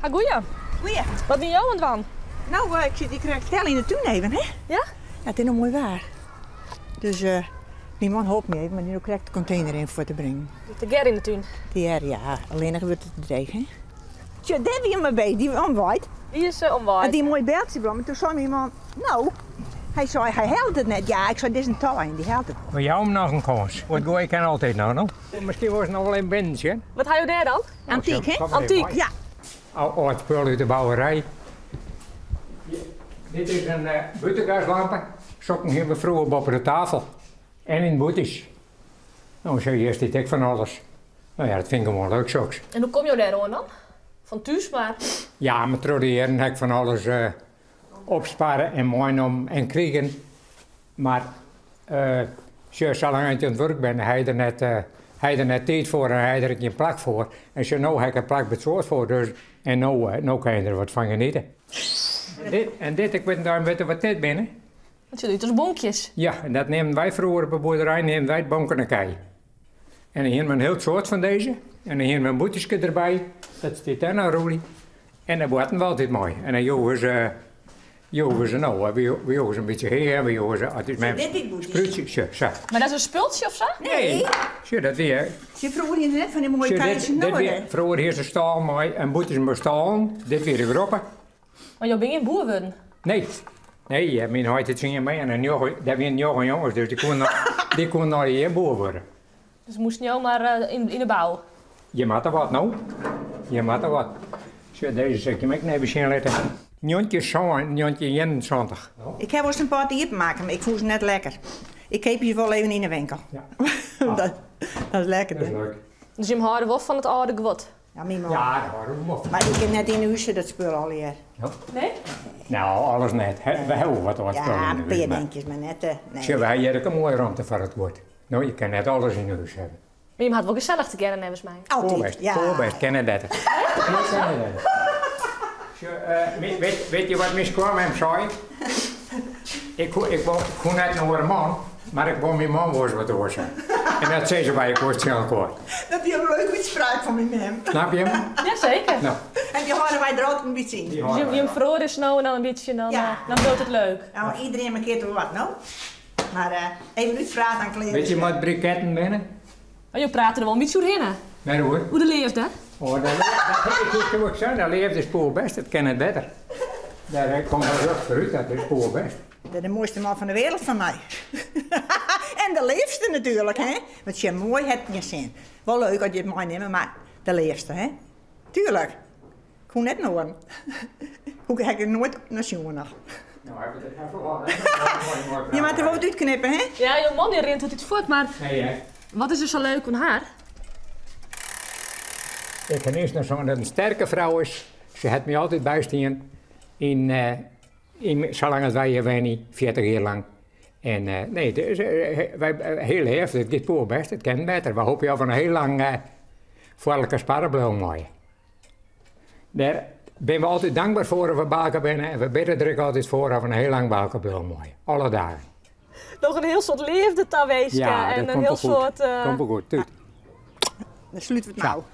Ha goeie. Goeie. Wat binne jo oan it dwaan? No, ik sit hjir krekt tel yn de tún even, hè? Ja? Ja, it is no moai waar. Dus uh, myn man holp my even, mar dy no krekt de kontener yn foar te bringen. Tegearre yn de tún? Tegearre, ja. Allinnich wurdt it dreech, hè? Sjoch, dêr wie my by, dy omwaaid. Dy is uh, omwaaid. En dy moai beltsje blom. En toen sei myn man, no, hy sei, hy hellet it net. Ja, ik sei, dit is in tein, dy hellet it wol. We jouwe him noch in kâns. Wat goaie kin altyd noch, no. Miskien wolst noch wol even binnen sjen. Wat ha jo dêr dan? Antyk, hè? Antyk, ja. Âld spul út de bouwerij. Dit is in bûtengaslampe. Sokken hiene we froeger boppe de tafel. En yn bûtens. No, zo hjir stiet ek fan alles. No ja, dat fyn ik gewoan leuk soks. En hoe komme jo dêr oan dan? Fan thús mar? Ja, mar troch de jierren ha ik fan alles opsparre en meinommen en krigen. Mar sjoch, salang ik oan it wurk bin, ha je der net, ha je der net tiid foar en ha je der ek gjin plak foar. En sjoch, no ha ik in plak betsoad foar, dus en no, no kin je der wat fan geniete. Dit, en dit, ik wit net witte wat dit binne. Dat sjocht út as bonkjes. Ja, en dat neamden wy froeger op de boerderij neamden wy it bonkenekij. En dan hienen we in hiel soad fan dizze. En dan hienen we in bûterske derby, dat stiet dêr noch, Roelie. En dêr boarten we altyd mei. En dan joegen se, joegen se no, we joegen se in bytsje hea, we joegen se, as ús mem sprútsje, sjoch, sa. Mar dat is in spultsje of sa? Nee, sjoch, dat wie. Sjoch, froeger hiene net fan dy moaie kaartsjes no. Dit wie, froeger hie se stâl mei en bûters mei stâlen, dit wie de groppe. Mar jo binne gjin boer wurden? Nee. Nee, myn heit hie tsien bern en njoggen, dêr wiene njoggen jonges, dus dy koene, dy koene allegear boer wurde. Dus moasten jo mar yn de bou? Je moatte wat, no. Je moatte wat. Sjoch, dizze sil ik jim ek even sjen litte. 1907, 1971. Ik ha wolris in part iepenmakke, mar ik fûn se net lekker. Ik keapje se wol even yn de winkel. Ja. Dat is lekker. Dat is leuk. Dus jim hâlde wol fan it âlde guod? Ja, myn man. Ja, dat hâlde we wol fan. Mar ik kin net yn 'e hús dat spul allegear. Nee? Nou, alles net. We hawwe wat âld spul Ja, yn in 'e pear hús. Mar dinkjes, mar net, nee. sjoch, we ha hjir ek in moaie romte foar it guod. No, je kinne net alles yn 'e hús hawwe. Mar jim hat wol gesellich tegearre neffens my. Altyd, Poerbêst, ja. poerbêst, kin net better. Kin net better. Sjoch, wit, wit je wat myn skoanmem sei? Ik koe, ik wol, ik koe net in oare man, mar ik wol myn man wolris wat oars ha. En dat sizze wy ek wolris tsjin elkoar. Dat wie in leuke útspraak fan myn mem. Snap je him? Jaseker. No. En dy hâlde wy der altyd in bytsje yn. Dy hâlde Dus wy jim der. feroarje se no en dan in bytsje, dan, Ja. dan bliuwt it leuk. Nou, iderien in kear wat, no. Mar even útprate en klear. Wit je wat briketten binne? Oh, jo prate der wol in bytsje oerhinne. Wêr oer? Oer de leafde. Oh, dat, dat, ik, ik sei, de leafde is poerbêst, it kin net better. Dêr komt wel rjocht foarút, dat is poerbêst. Dat is de moaiste man fan de wereld fan my. En de leafste natuerlik, hè? Want sjen, moai hat gjin sin. Wol leuk as je it meinimme, mar de leafste, hè? Tuurlijk. Ik hoech net in oaren. Hoe ha ik der noait nei sjoen noch. No, ha we it even hân. Je moatte der wol wat útknippe, hè? Ja, jo man dy rint altyd fuort, mar Nee, hè? wat is der sa leuk oan har? Ik kin earst noch sein dat in sterke frou is. Se hat my altyd bystien yn, yn salang as wy hjir wenje, 40 jier lang. En nee, it is, wy, hiel leaf, it giet poerbêst, it kin better. We hoopje of we noch hiel lang foar elkoar sparre bliuwe meie. Dêr binne we altyd dankber foar as we by elkoar binne en we bidde der ek altyd foar of we noch hiel lang by elkoar bliuwe meie. Alle dagen. Noch in hiel soad leafde tawinske Ja, en dat in komt hiel wol goed. soad. Komt wol goed. Tút. Dan slute we it Sa. no.